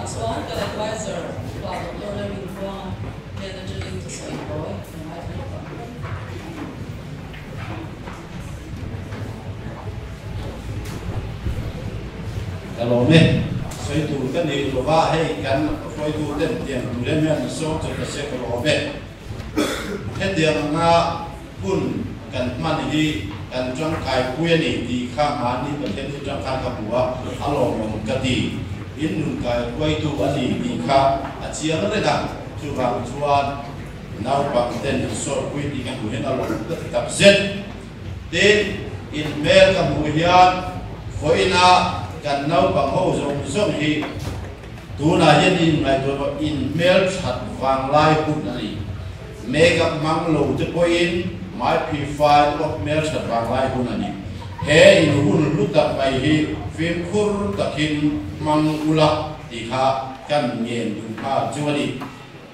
Tunah chuan kan adviser Pa Doctor Lalrinpuanga hnen atangin thusawi tawi kan ngaithla lawk ang. Ka lawm e. Sawi tur ka nei lo va, hei kan hruaitu ten tiang tur hian hian sawm che ta se ka lawm e. Hetiang anga hun kan hman hi kan tangkai pui a ni tih kha hmani Pathian hi tangkai ka hmu a, a lawmawm ka ti. In nun kai hruaitu a ni tih kha a chiang reng a, chuvang chuan naupang ten in sawrpui tih ka hmuh hian a lawmawm ka ti tak zet. Tin, in hmel ka hmuh hian vawiina kan naupang ho zawng zawng hi Tunah hian in ngaihtuah pawh in hmelthat vanglai hun a ni. Makeup hmang lo te pawhin hmai phi fai pawh hmelthat vanglai hun a ni. He in hun hlu tak mai hi fimkhur takin hmang ula tih kha kan ngen duh nghal chu a ni.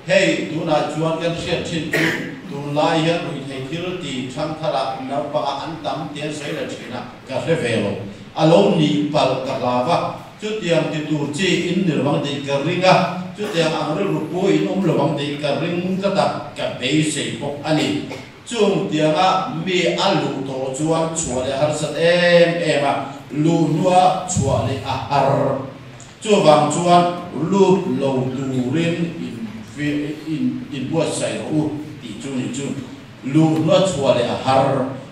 Hei tunah chuan kan hriat thin chu tunlai hian ruihtheih thil ti thangtharah naupangah an tam ti an sawi la thin a, ka hre ve lo. A lo nih palh ka hlau a, chutiang ti tur chi in ni lovang tih ka ring a, chutiang ang rilru pu in awm lovang tih ka ring tlat a, ka beisei bawk a ni. Chung tianga mi a luh tawh chuan chhuah leh harsat em em a, luh hnua chhuah leh a har. Chuvang chuan lut lo turin in inbuatsaih rawh u tih chu ni chu. Luh hnua chhuah leh a har,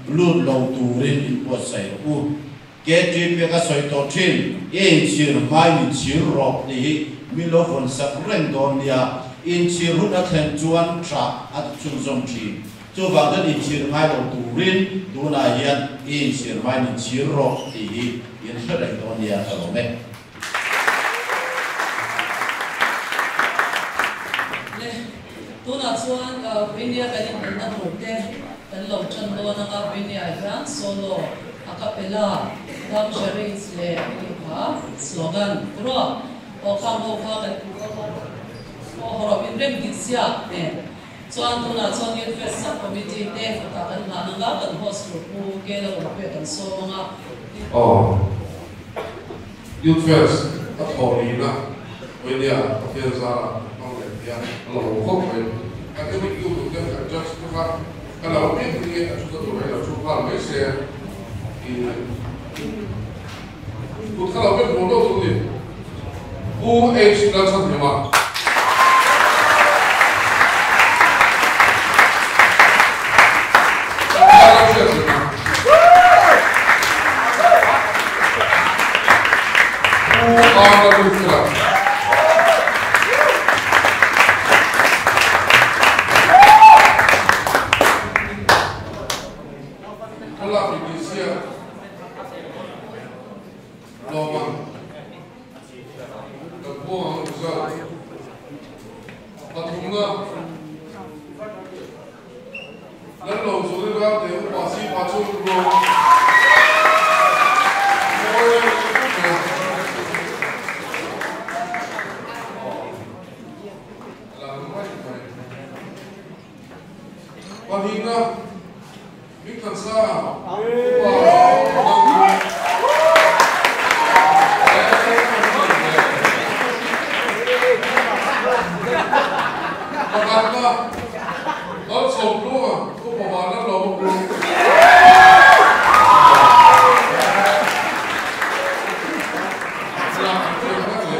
lut lo turin inbuatsaih rawh u. KTP ka sawi tawh thin, i inchhir hmai min chhir rawh tih hi min lo vawn sak reng dawn nia. Inchhir hun a thlen chuan tah a ti chhunzawm thin. Chuvang chuan inchhir ngai lo turin tunah hian i inchhir hmai min chhir rawh tih hi in hre reng dawn nia ka lawm e. Le, tunah chuan Vinia kan inelna tur te kan lo tan dawn anga Vinia hian solo, a cappella, dam charades leh tih kha slogan tiraw aw khang ho kha kan aw hawrawp inrem dik ziak nen chuan tunah chuan Youth Fest Sub Committee te kutah kan hlan anga kan host tur Pu Kela Lawmpuia kan sawm anga. Aw. Youth Fest a thawh nihna Vainia Pathian zara hmang leh hian a la awm khawp mai. Kan emaw tu tur te kan judge te kha ka lo piang hi a thu ta tur hi lo thu nghal mai se i kut kha lo vek maw deuh tur ni. Pu H Lalchhanhima. Pathumna. Lallo Zuli Ralte upa si pa chu ro mawi lang mai mai. Pahnihna Hmingthansanga upa Pakhatna Lalsawmtlunga upa Vanlalawma Group. Lak an thiam vek le.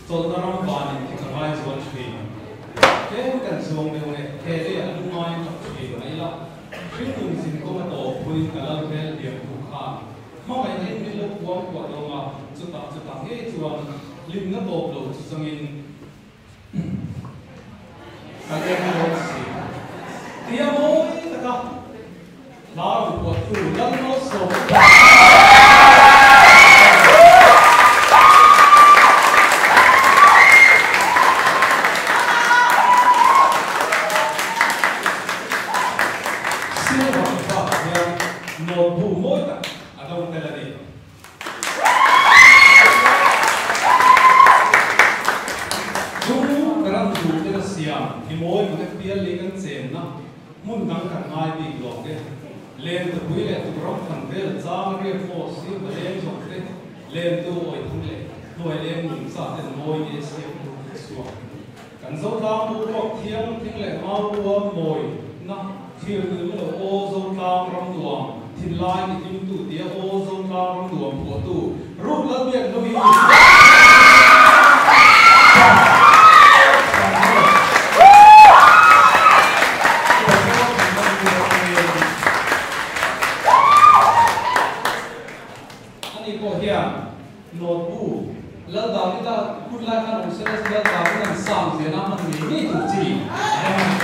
Chawlhna ram vanin hi ka ngai zual thin. Tlem kan chuang deuh nge he lei a lungaiin tap thin mai ila. Hringnun zin kawng a tawp hunin ka lal hmel hliam tu khan hmangaihna in min lo kuang kuah dawng a, chutah chutah ngei chuan hlimna tawp lo chu changin ka leng dawn si. Tia mawi taka hla rawn kuahtu Lalmalsawma Silver bakah hian nawlbu mawi tak a dawng tel a ni. Chu ka ram duh te ka siam hi mawi mang e pial lei kan chenna hmun dang kan ngai bik lawk e. Lentupui leh tukram khan vel chang riak maw sir va leng zawk te lentu awi thang leh hnuai leng nung cha ten mawi nge siam tur ka chhuak. Kan Zotlang boruak thiang thing leh mau ruam mawi na thlir nul lo aw Zotlang ram nuam thinlai ni hlimtu tia aw Zotlang ram nuam phuahtu Ruth Lalbiakhlui Ani pawh hian Notebook, Lal Davida hun lai khan awm sela Lal Davida'n Psalm ziahna a hman ngei ngei tur chi a rem a ni.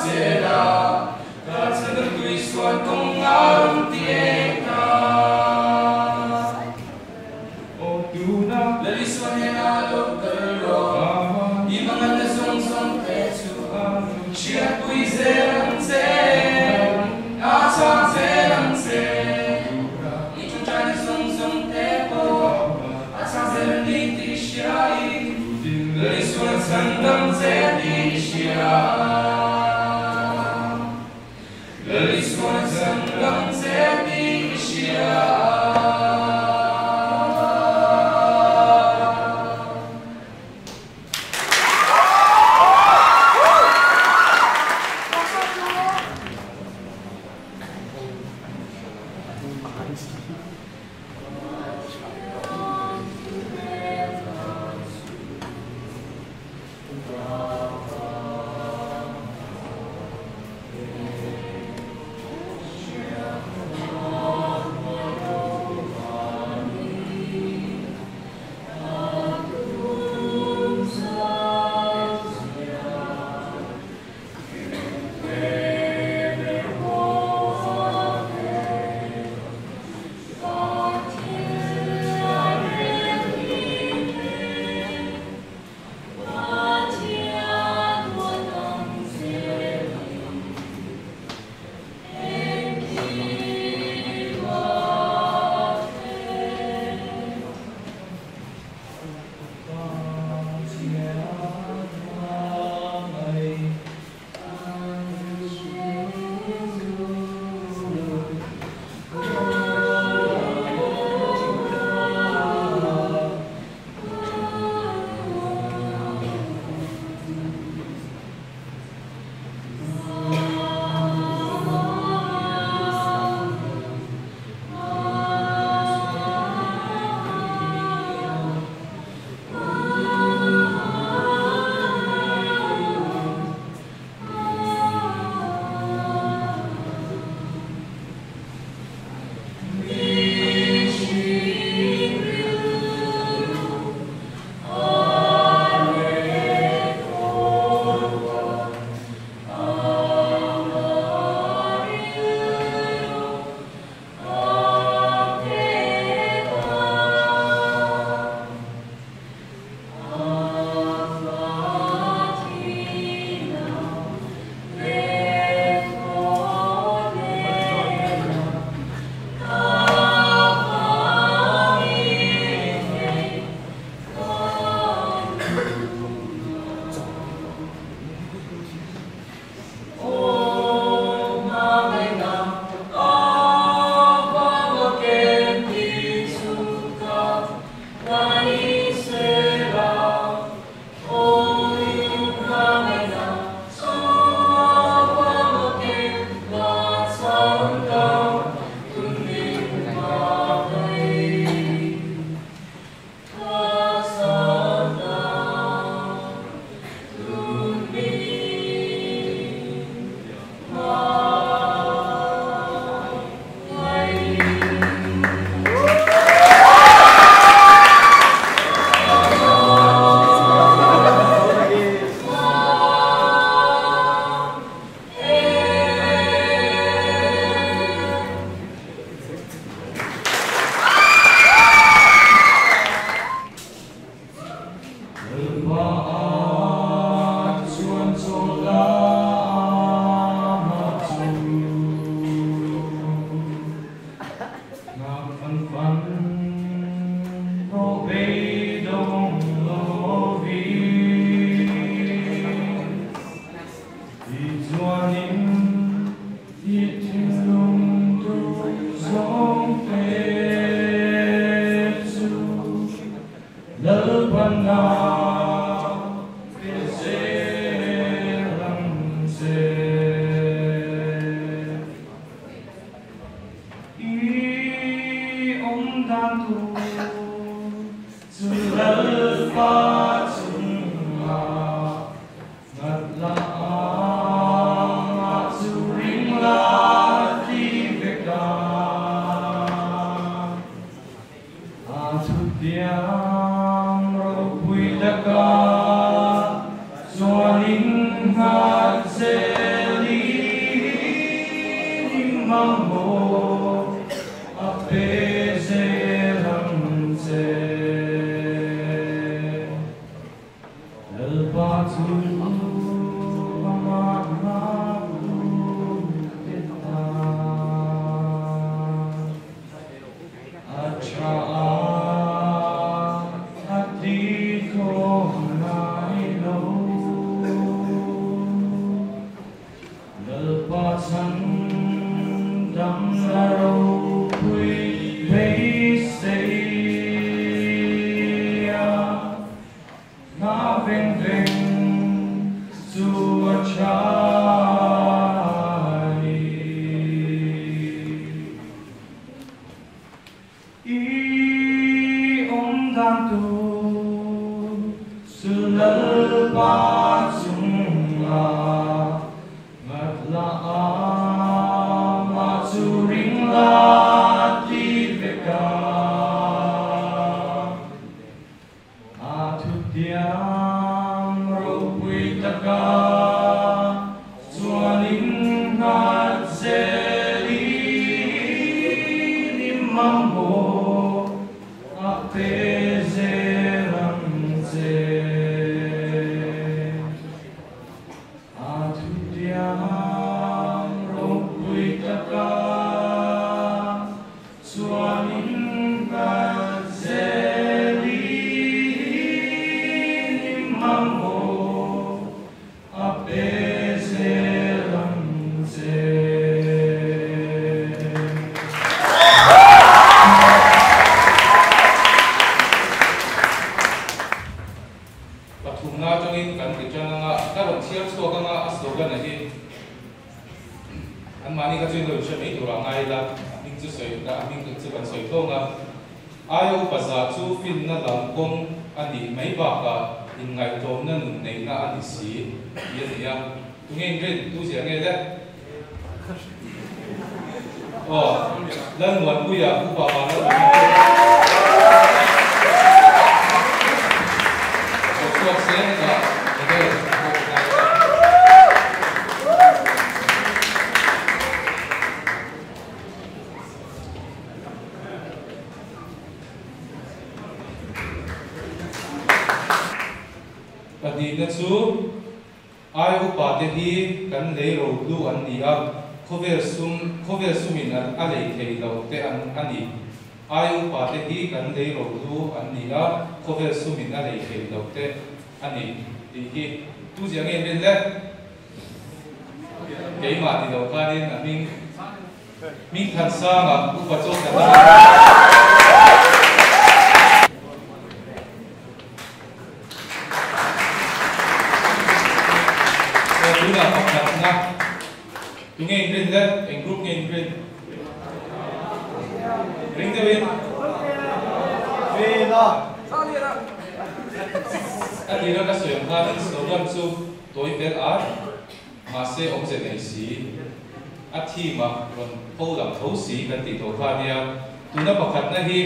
sela ka chhandam tui suan kawng a rawn ti eng ta. Aw tuna Lal Isua hnena lo kal rawh, i manganna zawng zawng te chu hriatpui zel ang che, a chhang zel ang che. I ṭawngṭaina zawng zawng te pawh a chhang zel a ni tih hriain Lal Isua'n chhandam che tih i hria. Lal Isua'n chhandam che tih i hria. Mammo a pezelam che Lalpa chu ama na tu te ta Acha ati tho nai lo Lalpa chan dam la ro pui vei sei a Na veng veng chu a chai I om dan tu su lalpa chung a ngat la a ma chu ring la ti ve ka A thu tiam ro pui taka chuanin ngat zeli ni mammo a pe zelam che A thu tiam ro pui taka chuanin ngat zeli ni mammo a pe zelam che. Pathum na tangin kan ti tanga ka ron thiar chhuak anga a slogan a hi an mani ka chuin lo hre mai tur a ngai la hming chu sawi ka hming chu kan sawi thawng a ayo paza chu fin na lam kawng ani mai baka in ngai tlawm na nun nei na ani si ti ani a tunge in rin tu zia nge le oh lan muan puia upa pa na chuak se ka ege pahnih na chu ai upa te hi kan lei ro lu an ni a khawvel sum khawvel sumin an a lei thei lo te an ani ai upa te hi kan lei ro lu an ni a khawvel sumin a lei thei lo te ani ti hi tu zia nge rin le keima ti lo khanin a ming ming than sanga upa chaw ta tuna pakhat na tu nge in rin le eng group nge in rin ring te win Vina a tira ka sawi ang khanin slogan chu toy fel ar ma se awm ze nei si a theme a rawn pho lam tho si kan tih tawh kha nia tuna pakhat na hi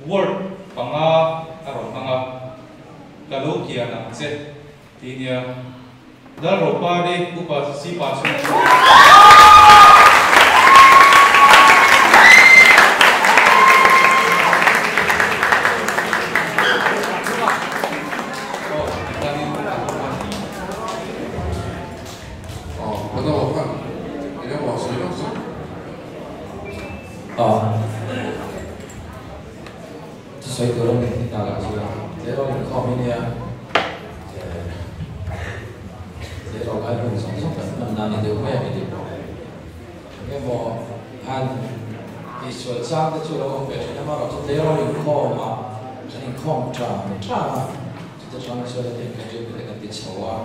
word panga a rawn hmang a ka lo kian ang che ti nia lal ro pa ri upa si pa chu oh tani Oh, ano kan? Ini mau sawi lo so. Sawi tur ang ni ta la chu te ro in khom nia te ro kai hun song song kan man na ni deuh mai ani deuh nge mo han ti sual chang te chu lo awm ve thin ama ro chu te ro in khom a kan in khom tha tha a chu te chang chu te kan ri te kan ti chho a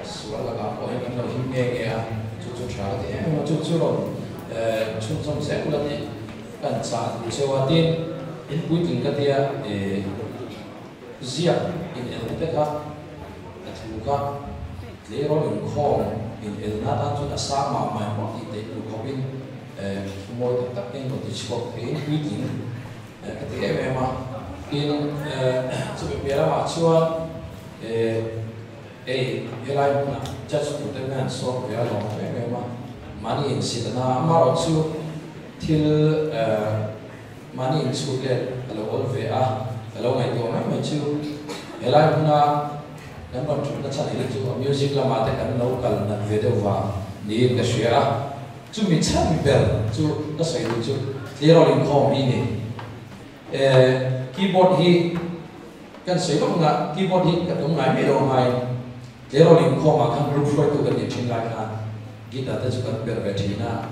sual la ka pawh hi kan lo him nge nge a chu chu tha ka ti em em a chu chu ro chhun zawm zel la ti kan chah duh cheu a tin in puitling ka tia ziak in el te kha a thu kha tleirawl in khawm in el na tan chuan a sang mah mai maw tih theih tur khawpin thu mawi tak tak in rawn ti chhuak theiin puitling ka ti em em a tin chumi piah lamah chuan hei helai hmunah judge tur te hian an sawm ve a lawm em em a Mahni insit a na a, amaherawhchu thil mahni inchhut let a lo awl ve a, ka lo ngaihtuah mai mai chu helai hmuna kan rawn thutna chhan hi chu a music lamah te kan lo kal nat ve deuh vang niin ka hria a, chumi chhan ber chu ka sawi duh chu tleirawl inkhawm hi ni. Keyboard hi kan sawi lawk nga, keyboard hi ka tum ngai mai lo angaiin tleirawl inkhawmah khan group hruaitu kan nih thin lai khan guitar te chu kan perh ve thin a,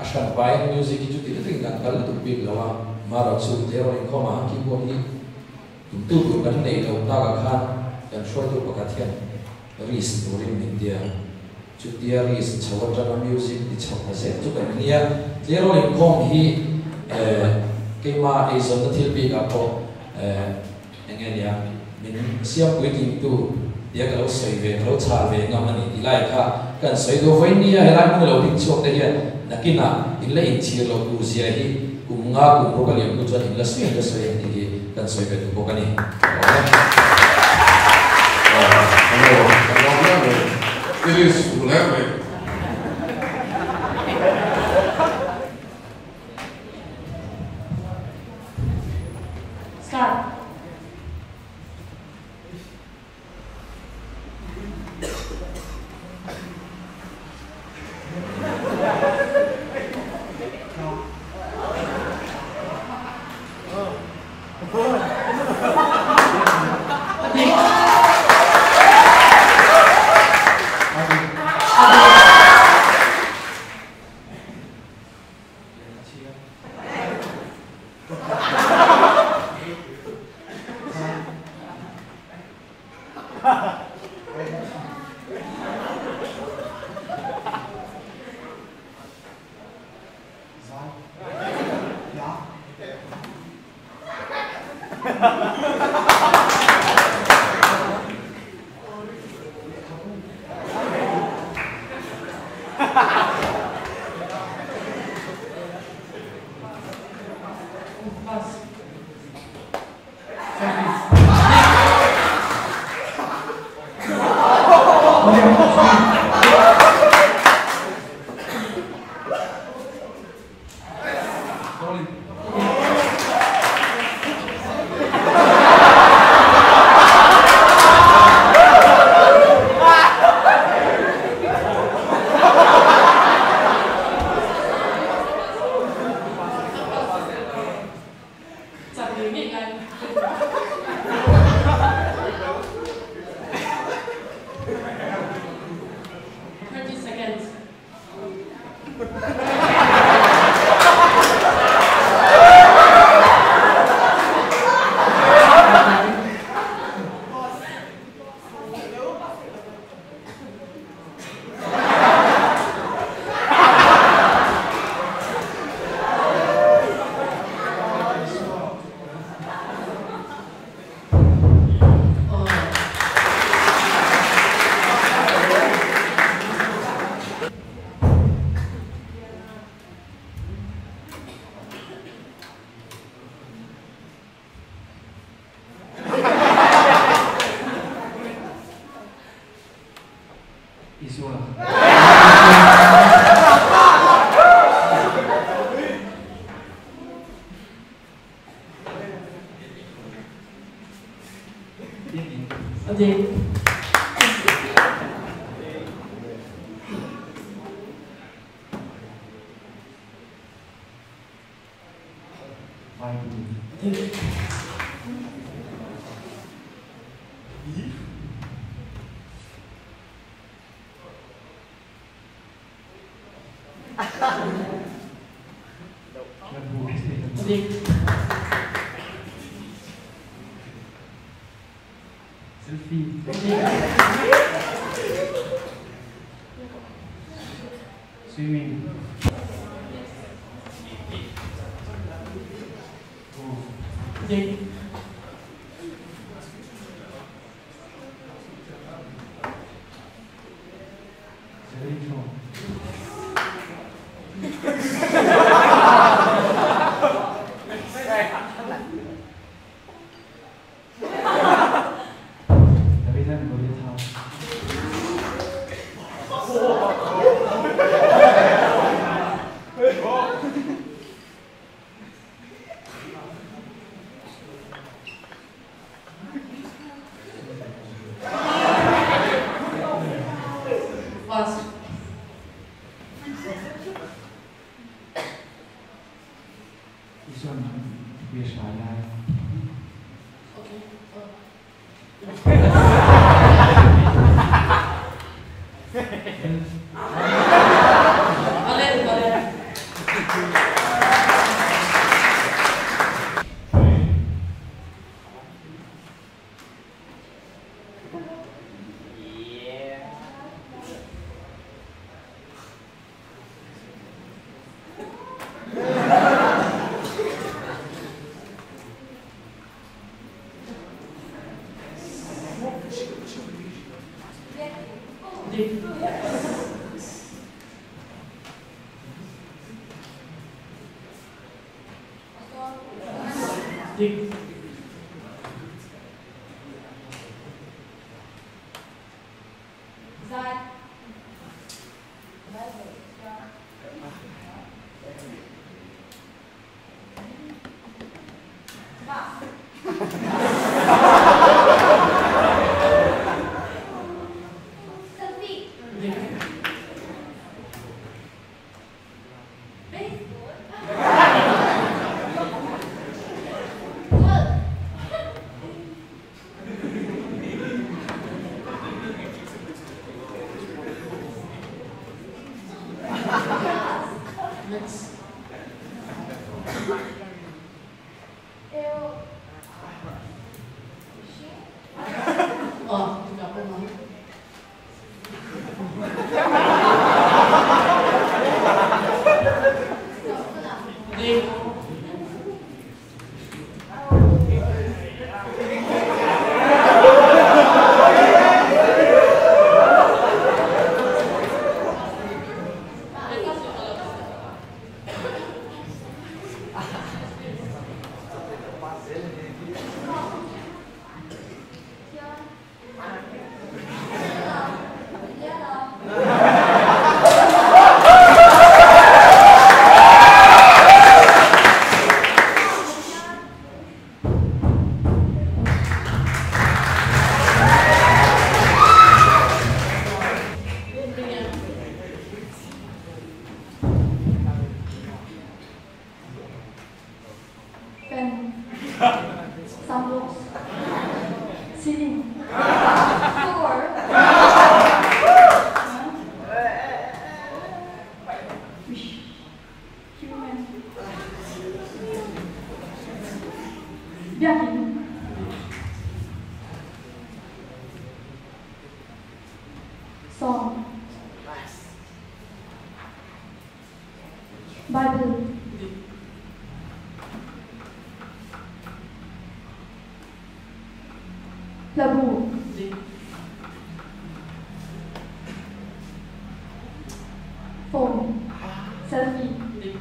a hran pahin music hi chuti lutukin kan kal lutuk bik lo a, marawh chu tleirawl inkhawmah khan keyboard hi tumtu tur kan neih loh takah khan kan hruaitu pakhat hian risk turin min ti a, chutia risk chho atanga music ti chho ta zel chu kan nia. Tleirawl inkhawm hi keimah eizawnna thil bikah pawh eng nge nia min siam puitlingtu tia ka lo sawi ve, ka lo chhar ve ngam a ni tih lai kha kan sawi duh vawi nia. Helai hmun a lo ding chhuak te hian nakinah in la inchhir loh tur zia hi kum nga kum ruk a liam hnu chuan in la sawi in la sawi ang tih hi kan sawi ve duh bawk a ni. Hello, ka lawm hle mai. I risk duh hle mai. Start. Israel. Okay. Ale, ale. Dik. Zai. Ba. Selfie. Dik. Baseball. Goal. Next. Ew. She. Oh, tidak pernah. Dik. Pen. Some books. Ceiling. Four. Wish. Human. Biakin. Song. Bible. Dik. Labu. Dik. Phone. Selfie. Dik.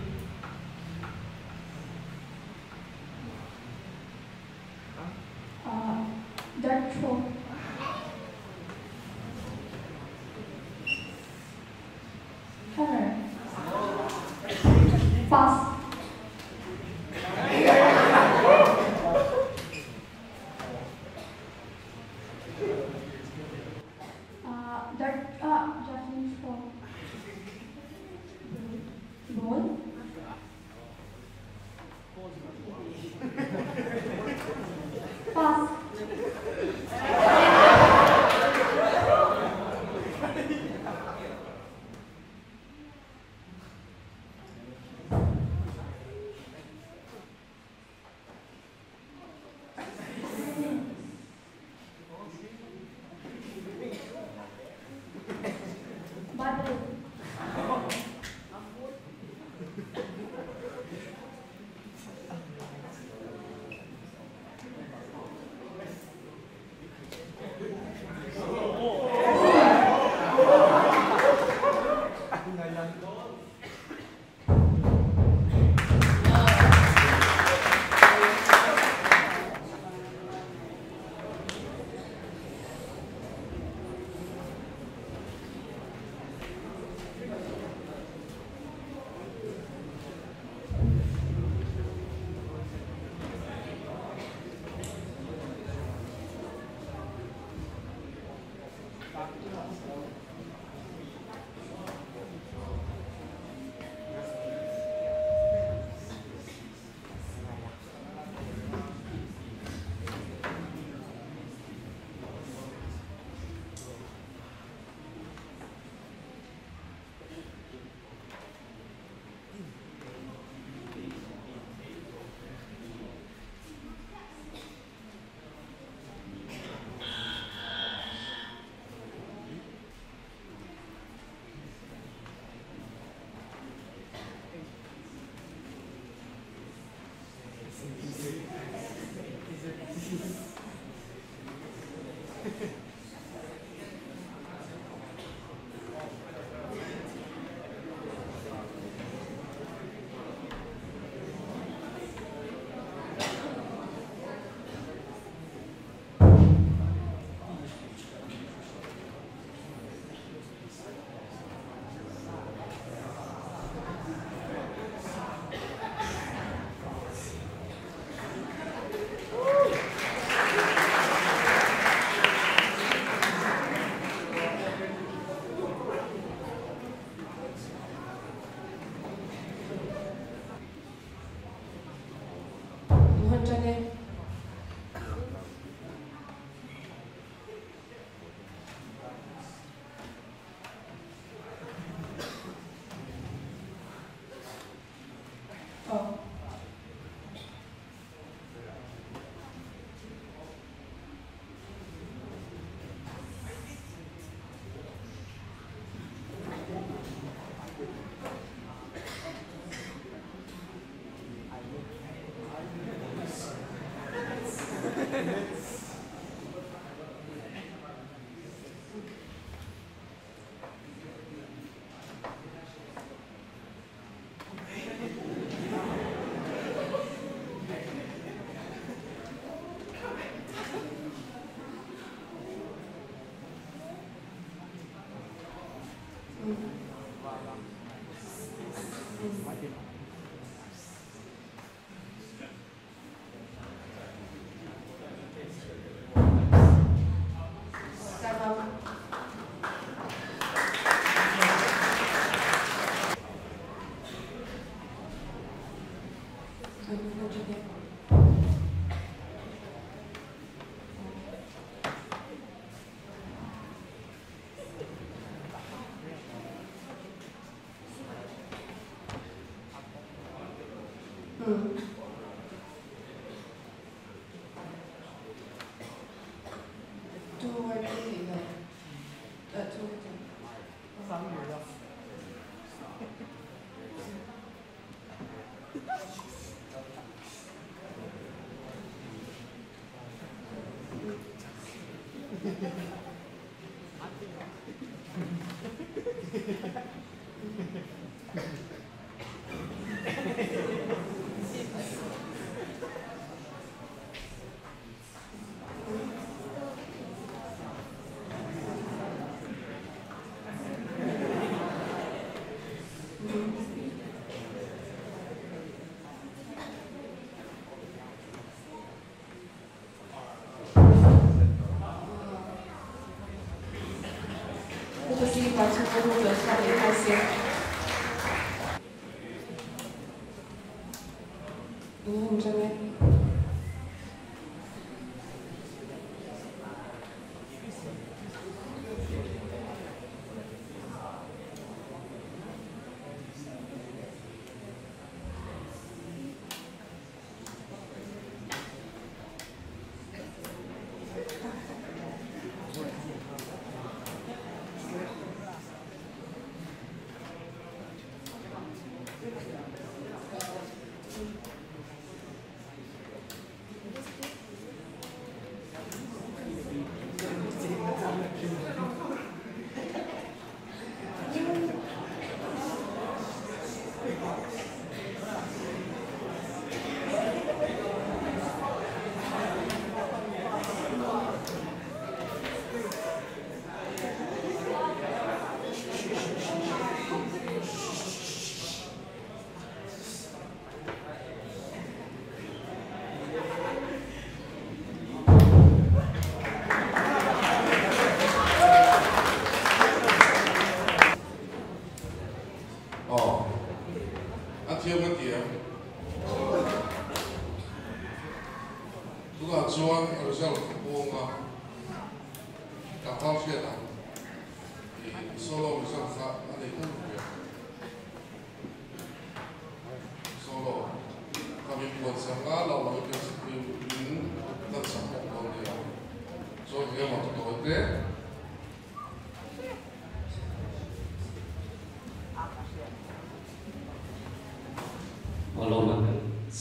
Dark throat. Hammer. Pass. Dark, javelin throw. Ball.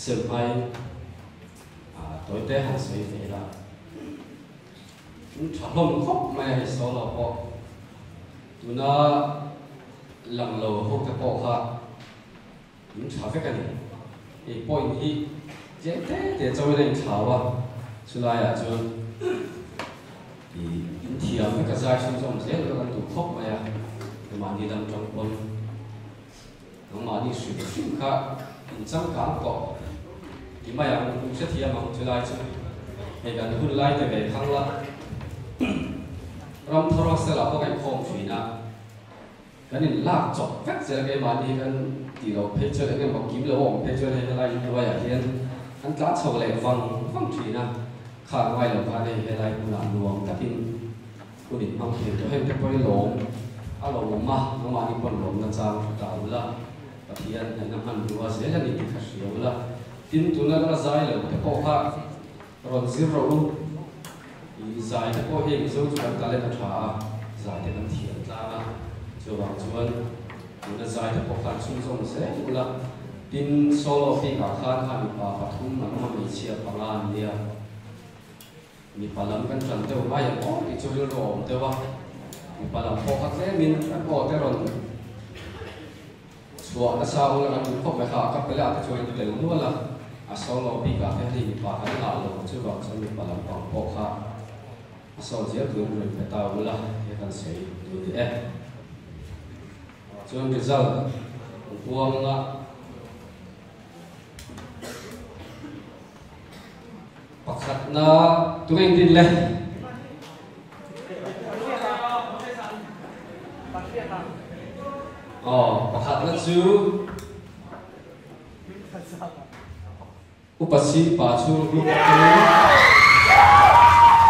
Sem ai tối tế hàng suy vậy là cũng thả lông khóc mai hay số là bỏ tụi nó lần đầu hút cái bỏ ha cũng thả cái này thì point hi dễ thế để cho nên thả à xưa nay à cho thì in thiam cái cái xuống trong dễ là con tụ khóc mai à mà đi làm trong quân nó mà đi suy suy khá in trong cán cọ thì mà yang cũng sẽ thiam bằng chưa lai chứ thì gần hun lai thì về thăng la ram thoro sẽ là có cái không thủy na cái nên lạc chọc phép sẽ cái mà đi cái tỷ lệ phê chơi cái một kiếm lỗ ổng phê chơi hay là như vậy hiện anh cá sầu lại văng văng thủy na khá ngoài là cái này hay là cũng là luồng các tin cũng định mang tiền cho hết cái quay lỗ à lỗ mà nó mà đi con lỗ nó sang cả là thì anh nó ăn đùa sẽ là đi khá nhiều là tin tụi nó là dài là cái cô ha rồi zero dài cái cô hiện số chúng ta lên thả dài thì nó thiệt ra cho vào chuan tụi nó dài cái cô khá sung sung sẽ là tin solo khi cả khan han pa pathum man ma mi chia pangan nia mi palam kan tran teu mai ang o ti chu ro om tewa mi palam pho khat le min kan o te ron chua na sa ula kan khop mai kha ka pela ta chuan tel nuala a solo bi ka he ni mi pa kan la lo chu wa chuan mi palam pang pho kha a so zia tu ru pe ta ula he kan sei tu ni e. Chuan result an puang a. Pakhatna tunge in din le? Aw, pakhatna chu Upa si pa chhung group atangin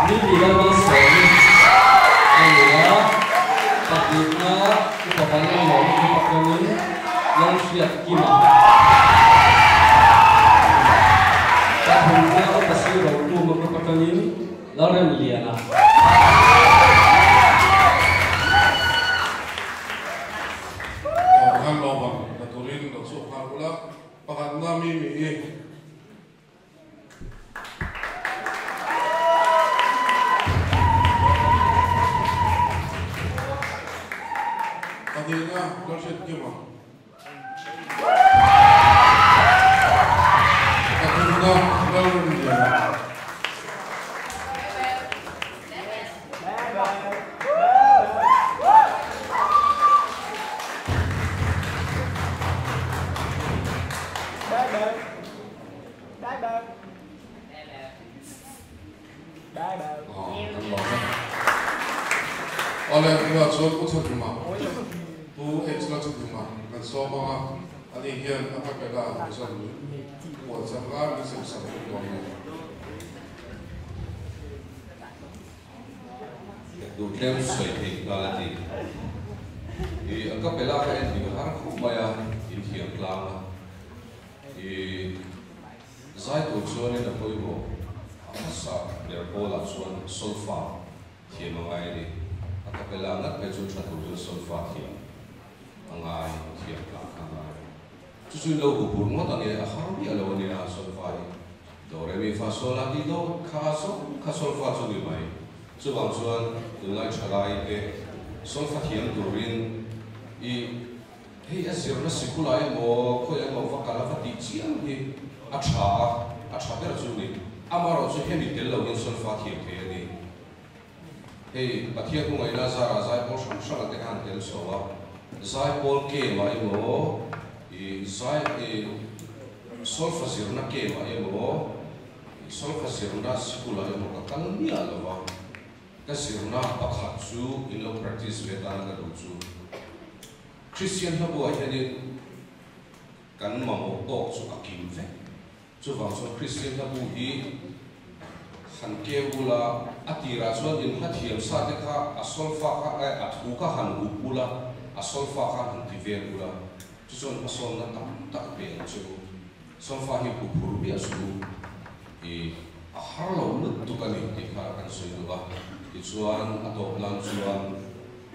ni ni Lalmalsawmi a ni a, pahnihna Upa Vanlalmawmi group atangin Lalhriat Kima pathumna Upa si Rokhuma group atangin Lalremliana. Aw khan lawm ang la turin lo chhuak nghal ula. Pakhatna mi mi hi. Pahnihna Lalhriat Kima. Pathumna Lalremliana. Awle, tunah chuan Pu Chhanhima, Pu H Lalchhanhima kan sawm ang a, ani hian a kapela result puan chak lai min sem sak bawk dawn a ni. Duh tlem sawi theih nghal a ti. I a kapela kha en dik a har khawp mai a, inthiam tlang a. I zai tur chuanin a pawimawh a hmasa ber pawlah chuan solfa thiam a ngai a ni. A kapela ngat phei chu tha tur chuan solfa thiam a ngai, thiam tlang kha a ngai. Chu chu lo huphurh ngawt a nia, a har miah lo a nia solfa hi. Do re mi fa sol la ti do kha zawng kha solfa chu ni mai. Chuvang chuan tunlai thalai te solfa thiam turin i hei a zirna sikula emaw khawi emaw va kal a va tih chiam hi a tha a, a tha ber chu ni. Amaherawh chu hemi tel loin solfa thiam thei a ni. Hei Pathian hmangaihna zarah zaipawl hrang hranga te khan tel chho a, zaipawl game-ah emaw, ih zai ih solfa zirna game-ah emaw, ih solfa zirna sikul-ah emaw ka kal miah lo va, ka zirna pakhat chu in lo practice ve tana ka duh chu Kristian hlabuah hianin kan mamawh tawk chu a kim vek. Chuvang chuan Kristian hlabu hi han keu ula, a tirah chuan in hlathiam sa te kha a solfa kha eh a thu kha han hup ula, a solfa kha han ti vel ula, chu chuan hmasawnna tam tak pe ang che u. Solfa hi hup phur miah suh u, i a har lo lutuk a ni tih kha kan sawi duh a. Tichuan a tawp nan chuan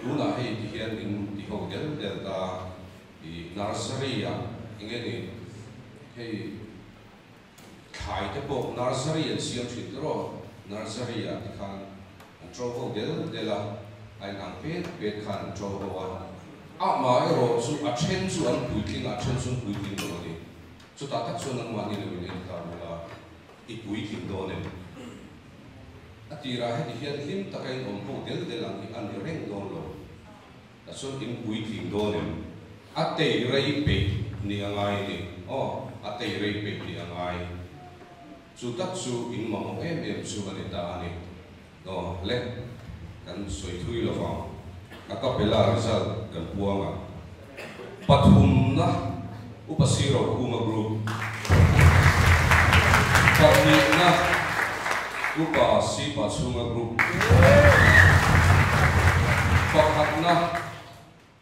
tunah hei ti hian in ti ho del del ta. I nursery ah enge ni hei thlai te pawh nursery an siam thin te rawh nursery ah ti khan an to ho del del a a in ang pet pet khan an to ho a amah erawh chu a then chu an puitling a a then chu an puitling lo a ni chutah tak chuan nangmahni lo in en ta ula i puitling dawn em a tirah heti hian hlim taka in awm ho del del ang hi a ni reng dawn lo. A chuan in puitling dawn em? A tei rei peih ni a ngai ni. Aw, a tei rei peih ni a ngai. Chu tak chu in mamawh em em chu a ni ta a ni. Aw, le, kan sawi thui lo vang. A kapela result kan puang a. Pathumna Upa Siro Khuma Group. Pahnihna Upa Sipa Chhunga Group. Pakhatna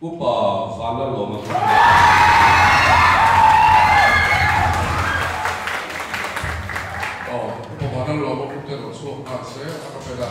Upa Vanlalawma Group. Aw, Upa Vanlalawma Group te rawn chhuak nghal se a kapela.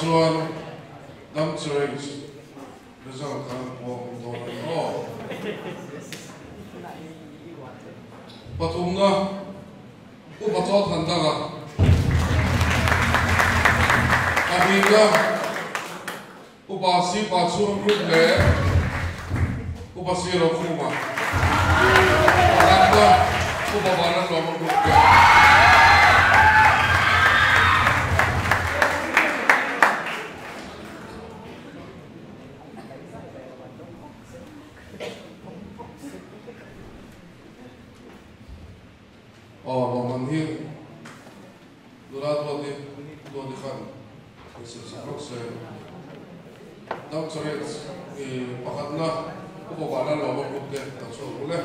chuan dam charades result kan puang dawn a ni aw. Pathumna upa chaw than danga pahnihna upa si pa chhung group leh upa si ro khuma pakhatna upa van an lawm a group te. Aw lawmman hi nula duati duati khan insim sak rawk se. Doctorate i pakhatna upa vana lawma group te kan chhuak ru le.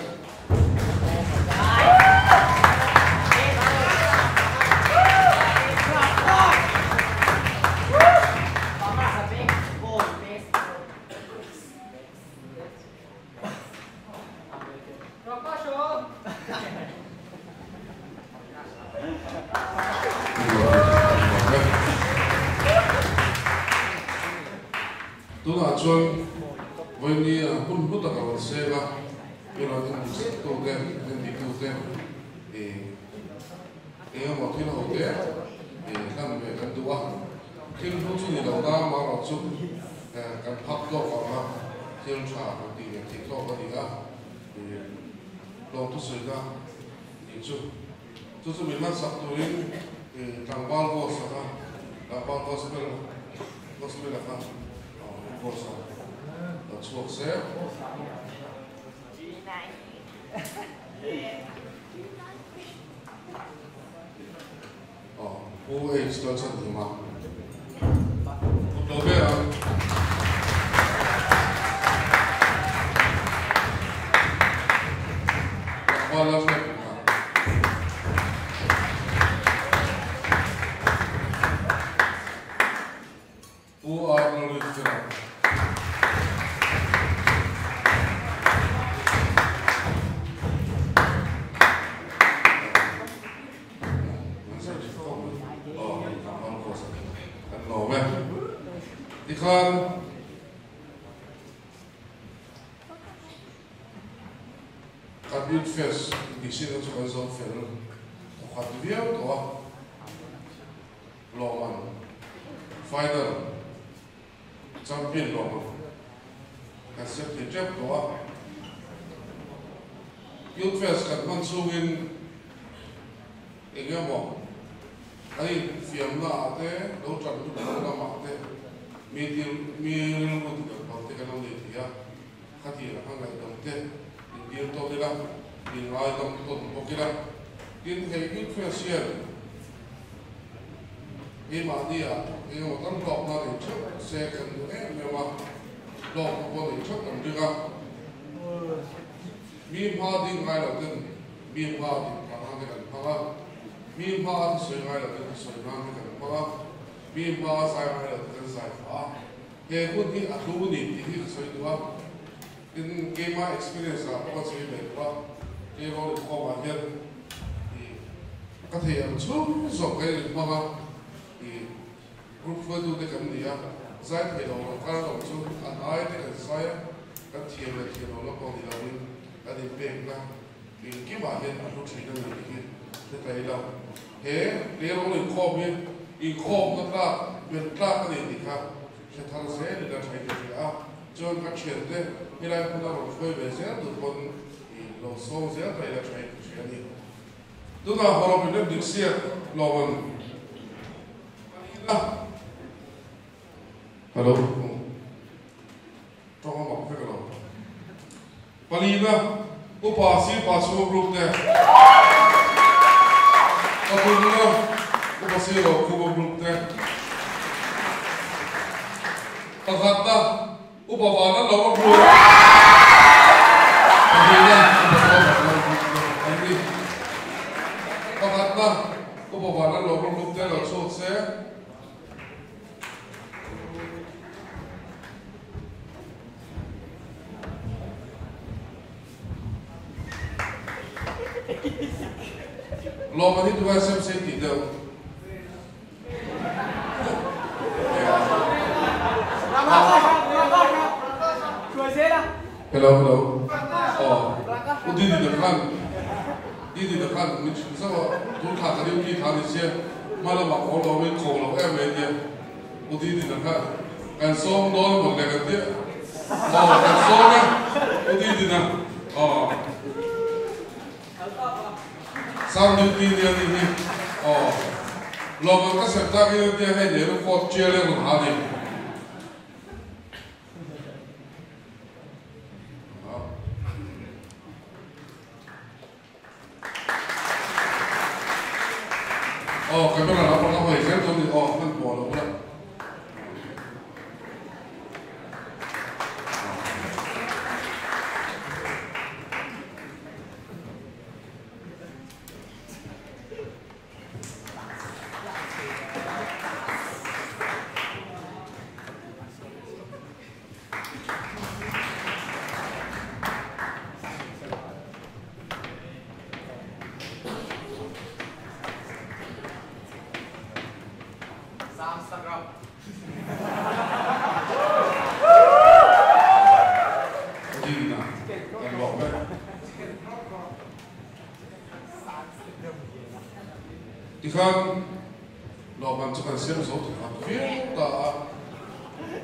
Tunah chuan vawinia hun hlu tak a rawn seng a, i rawn en sak tu te, en dik tu te ih eng emaw thil ho te ih hlan ve kan duh a, thil hlu chu ni lo na amaherawh chu kan phak tawk ang a, thil tha kan tih leh theih tawk a ni a, ih hlawm thusawi na nih chu. Chu chu min hmansak turin tlangval boss a kha, tlangval gospel gospel a kha boss a lo chhuak se. Aw Pu H Lalchhanhima kut lo ber ang. Tlangval Lalhriatpuma. Pu R Lalrinfela. Kan lawm e. Tikhan kan Youth Fest intihsiakna chu kan zawm fel thawkhat viau tawh a, lawmman final champion lawmman kan siam thei tep tawh a. Youth Fest kan hman chhungin eng emaw kan infiamna ah te, lo tan lut lo lamah te mi dil mi rilru ti deuh pang te kan lo nei thei a, khatiang a ngaihdam te in dil tawn ila, in ngaidam tawn bawk ila. Tin, hei Youth Fest hian keimahni ah eng emaw tam hlawkna nei theuh se kan duh em em a, hlawkna pawh nei theuh kan ring a. Mi hma ding ngai lo ten mi hma ding phah nan te kan hmang a, mi hma a thusawi ngai lo ten thusawi nan te kan hmang a, mi hma a zai ngai lo te kan zai phah a. He hun hi a hlu ni tih hi ka sawi duh a, tin keima experience ah pawh ka sawi ve duh a, tleirawl inkhawmah hian ih ka thei ang chhung zawk ka inhmang a, ih Group hruaitute kan ni a, zai thei lo lo kar lo chu an ai te kan zai a, kan thiam leh thiam lo lampang ni loin kan inpekna engkimah hian a hlu thin a ni tih hi hre thei lo. He tleirawl inkhawm hi inkhawmna tlak, belh tlak a ni tih kha hre thar zelin a thei ta hle a, chuan ka thiante helai hmuna rawn hruai ve zel tur pawn lo sawm zel ta ila thei ka hria a ni. Tunah hawrawp in rem dik siak lawm an. Hello. Tawng a mak vek alo. Palina upa si pa chhung group te. Pathumna upa si ro khuma group te. Pakhatna upa vana lo a group. Pahnihna upa chhung lo group te an ni. Pakhatna Upa Vana lo rawn lut te lo chhuak se. Lawmman hi tungai sem se tih deuh. Hello hello aw u Didi na khan Didi na khan min hrilh zauh a tun thla ka duty thla ni sia hma lamah ka awm lo min ko lo em mai ania u Didi na khan kan sawm dawn emaw le kan tia aw kan sawm e u Didi na aw Sound duty nia ni hi aw lawmman ka sem tak in ania hei leh record tial e rawn ha ni. Aw camera lam pang a hawi zel dawn ni aw hmanhmawh lo bula. Tikhan lawmman chu kan siam zo thawk khat viau ta a,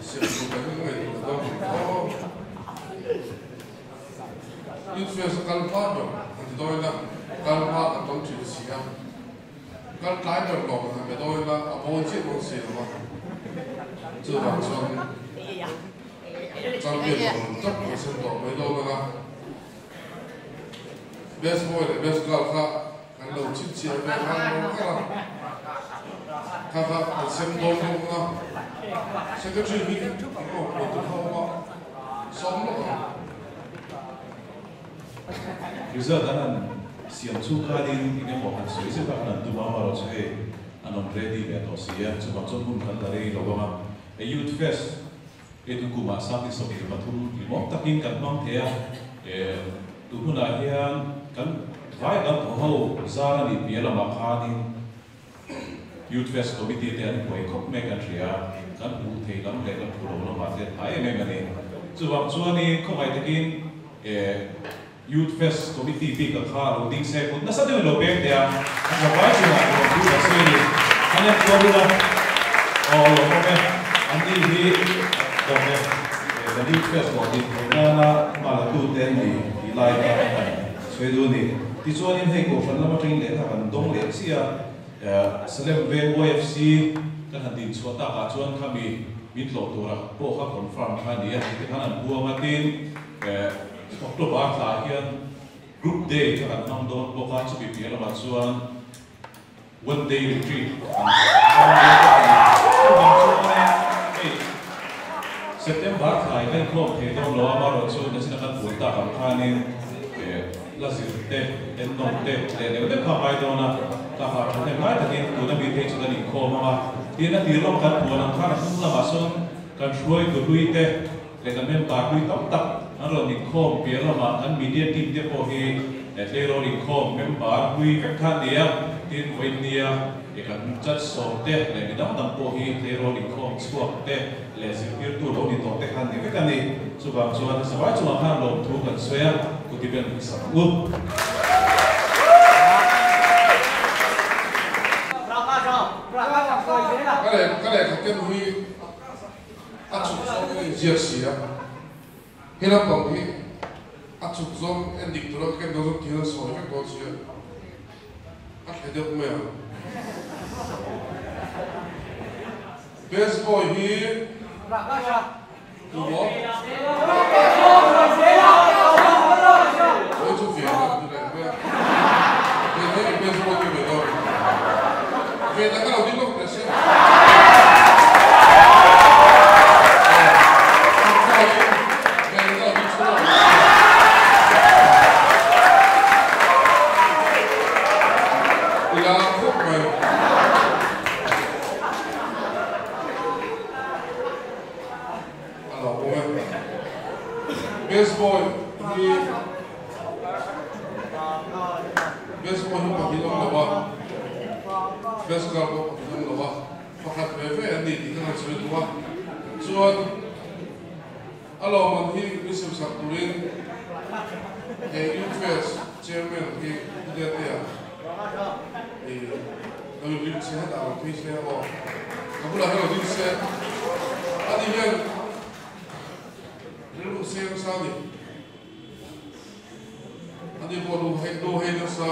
siam tur kan ngaihtuah dawn ang tho. Influence a kal hma ber an ti dawn ila, kal hma kan tawng thin si a. Kal tlai ber lawm an han be dawn ila, a mawi chiah dawn si lo a. Chuvang chuan champion lawmman tak kan sem tawh mai dawn ang a. Best boy leh best girl kha kan lo chhinchhiah ve nghal ngawr ngawr a, kha kha kan sem dawn bawk ang a. Secretary hi eng aw pawh tur kha awm a, sawm lawk ang. Result an han siam chhung khanin eng emaw han sawi zet a kan han tum a, amaherawh chu hei an awm ready leh tawh si a, chuvang chuan hun kan la rei lo ang a. Youth Fest Hei tu kumah 2023 hlimawm takin kan hmang thei a, tu hunah hian kan vai kan thaw ho zar a nih piah lamah khanin Youth Fest Committee te an buai khawp mai kan hria a, kan hmuh thei lam leh kan phu lo lamah te an hah em em a ni. Chuvang chuanin khawngaih takin Youth Fest Committee bik a kha lo ding se kut nasa deuhin lo peng teh a, an tha vai chungah lawm thu ka sawi a ni. An en kual ula, aw lawm awm e, an ni hi dawm e, kan Youth Fest lawh din theih nana hma la tu te an ni tih lai kha an han sawi duh a ni. Tichuanin hei Kohhran lam atangin lehkha kan dawng leh chiah a, Salem Veng YFC kan han din chhuah takah chuan khami min tlawh tura pawh kha confirm kha a ni a, tih te khan an buang a, tin October thla hian Group Day kha kan hmang dawn bawk a, chumi piah lamah chuan One Day Retreat kan hmang dawn bawk a ni. Chuvang chuan hei September thla hi kan inkhawm thei dawn lo a, amaherawhchu nachina kan buai tak ang khanin la zir te, ennawm te leh neuh neuh kha a ngai dawn a, ka ha thahnem ngai takin tuna mite hi chu kan inkhawm ang a, tin a tir lam kan puan ang khan a hnung lamah sawn kan hruaitu hlui te, Leh kan member hlui tam tak an rawn inkhawm piah lamah kan media team te pawh hi tleirawl inkhawm member hlui vek kha an ni a, tin vawinia kan judge sawm te leh mi dang dang pawh hi tleirawl inkhawm chhuak te leh zirtirtu lo ni tawh te kha an ni vek a ni. Chuvang chuan zavai chungah khan lawmthu kan sawi a, kuti ben hi sak ang u. Ka leh ka lehkha ken hi A chhuk zawng in inziak si a, he lampang hi a chhuk zawng en dik tura ka ken dawn zawng ti hian a sawi vek dawn si a, a thle deuh mai ang. Best boy hi tu maw? Oi chu ve ang ti leh mai a, ve hei best boy chu ve dawn. Ve tak a lo ding lawk teh se. Best boy hi best boy hi pahnih awm lo a, best girl pawh pahnih awm lo a, pakhat ve ve an ni tih kha kan sawi duh a, chuan. Alo man hi mi sim sak turin he Youth Fest chairman hi dia tia e lo lim se ha da phi se o ka bula ha lo se ani hian rilu sem sa ni ani bo lu he lu he na sa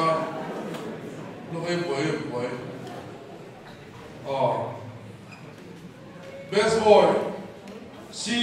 lu he boy boy oh best boy si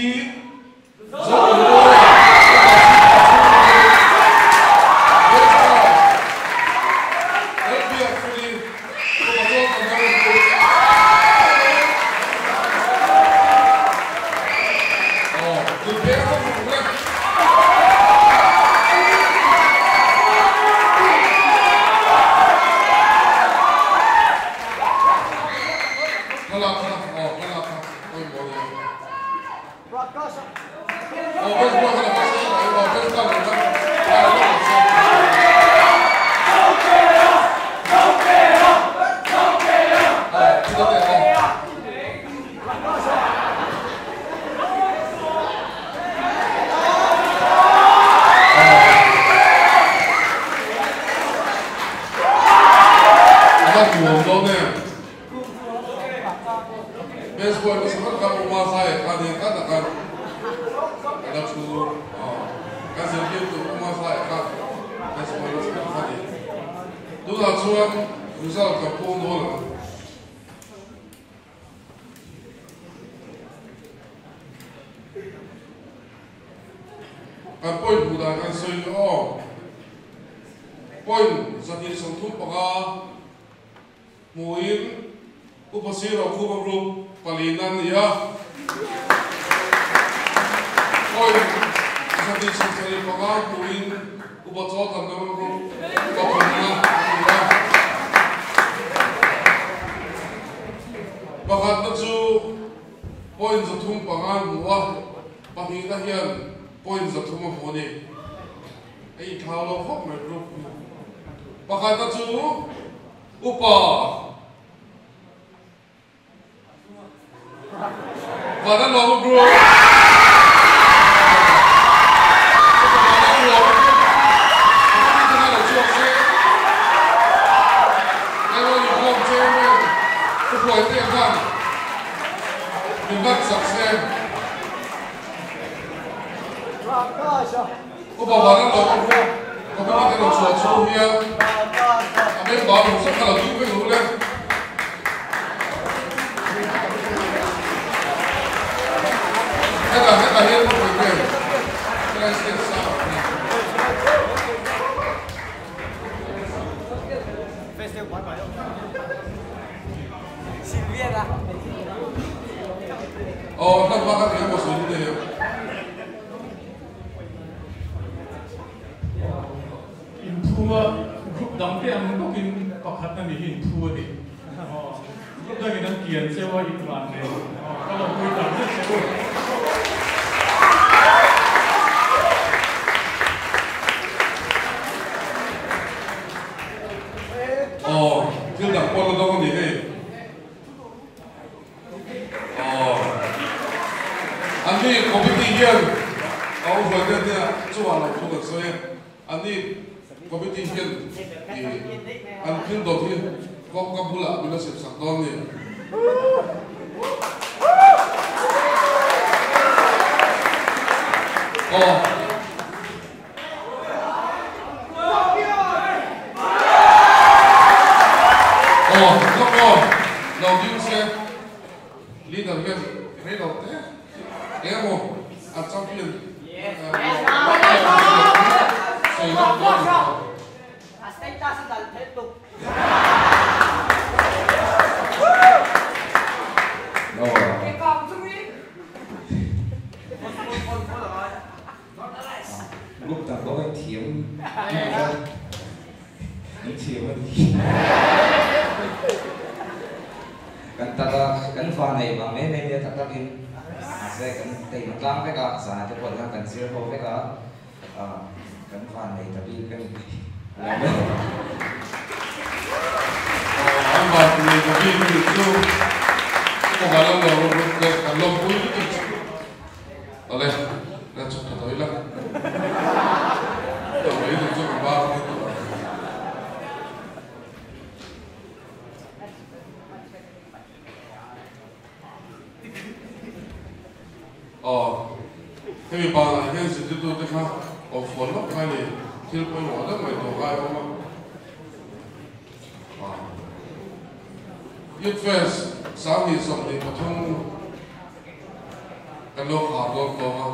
Thil pawimawh deuh mai tawh ngai awm a. Youth Fest 2023 kan lo khar dawn tlawm a.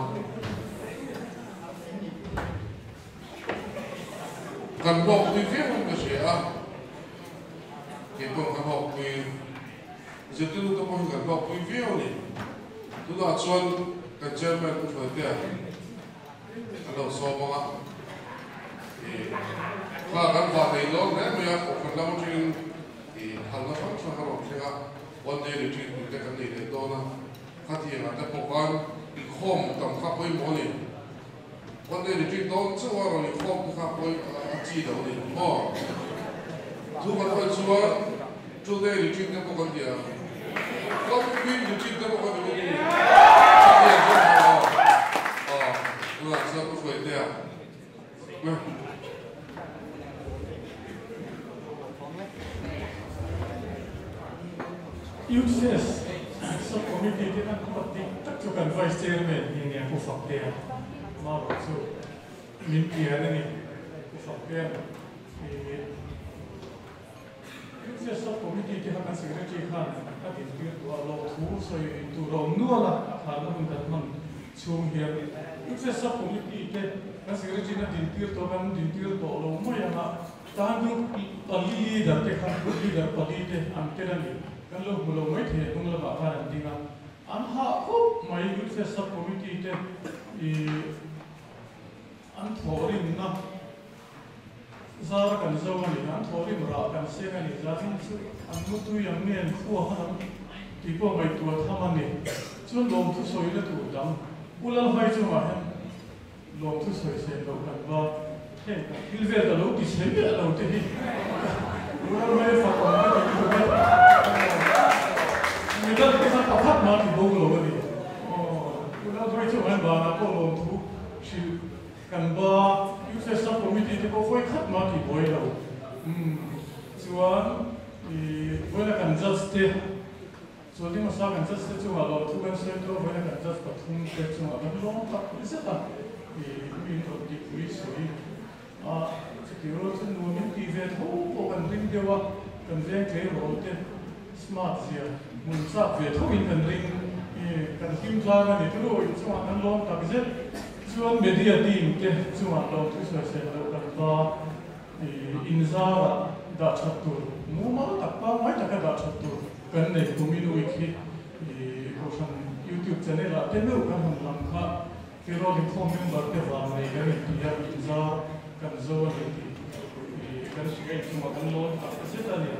Kan hlawkpui viau in ka hria a, kei pawh ka hlawkpui, zirtirtu te pawh hi kan hlawkpui viau a ni. Tunah chuan kan chairman Pu Hruaitea an lo sawm ang a, ih kha kan vah nei dawn hle mai a, kohhran lam atangin ih phalna hrang hrang a rawn thleng a, one day retreat tih te kan nei leh dawn a, khatiangah te pawh khan inkhawm tam kha pawimawh a ni. One day retreat dawn chauh a rawn inkhawm te kha pawi a chi lo a ni maw? Thu kan hawi chuan two day retreat te pawh kan ti ang. One week retreat te pawh kan ti bawk a ni. Chutiang chuan aw aw tunah chuan u Hruaitea Youth Fest Sub-Committee te kan khuat dik tak chu kan Vice Chairman hi nia Pu Faktea marawh chu min pian a ni. Pu Faktea hi Youth Fest Sub-Committee te kha kan Secretary khan a dintir tawh a, lawmthu sawi tur a awm nual a, a kharna hun kan hman chhung hian Youth Fest Sub-Committee te kan Secretary in a dintir tawh a, kan dintir tawh lo mai ang a, Tan group pali leader te kha group leader pali te an tel a ni. Kan lo hmu lo mai thei a hnung lamah khan an ding a. An hah khawp mai Youth Fest Sub Committee te ih an thawhrimna zar kan zo a ni. An thawhrim rah kan seng a ni. Zanin chu an mutui ang nge an khua han ang tih pawh ngaihtuah tham a ni. Chuan lawmthu sawina tur dang U Lalhmai chungah hian Lawmthu sawi sen loh kan va heng kan thil vel ta lo ti chhe miah lo te hi rural mai fak awm ka ti lutuk a midang te khan pakhat mah ti bo lo a ni aw rural mai chu an banah pawh lawmthu hrilh kan ba Youth Fest Sub Committee te pawh vawi khat mah ti buai lo umm chuan ih vawiina kan judge te Chuan i hmasa kan judge te chungah lawmthu kan sawi tawh vawiin a kan judge pathum te chungah kan lawm tak zet a, i mi in rawn tihpui sawi a, chutih rual chu nuam in tih ve tho pawh kan ring deuh a, kan veng tleirawl te smart zia hmun chak ve tho in kan ring i kan hlim tlang a ni turu in chungah kan lawm tak zet chuan media team te chungah lawmthu sawi sen loh kan va i inzarah dah that tur mumal tak pangngai taka dah that tur Kan nei kum in ui khi i Kohhran YouTube channel ah te meuh kan han lang kha Tirawl inkhawm member te vang nei kan inti a, inzar kan zo a ni tih i kan hria inchungah kan lawn tak zet a ni.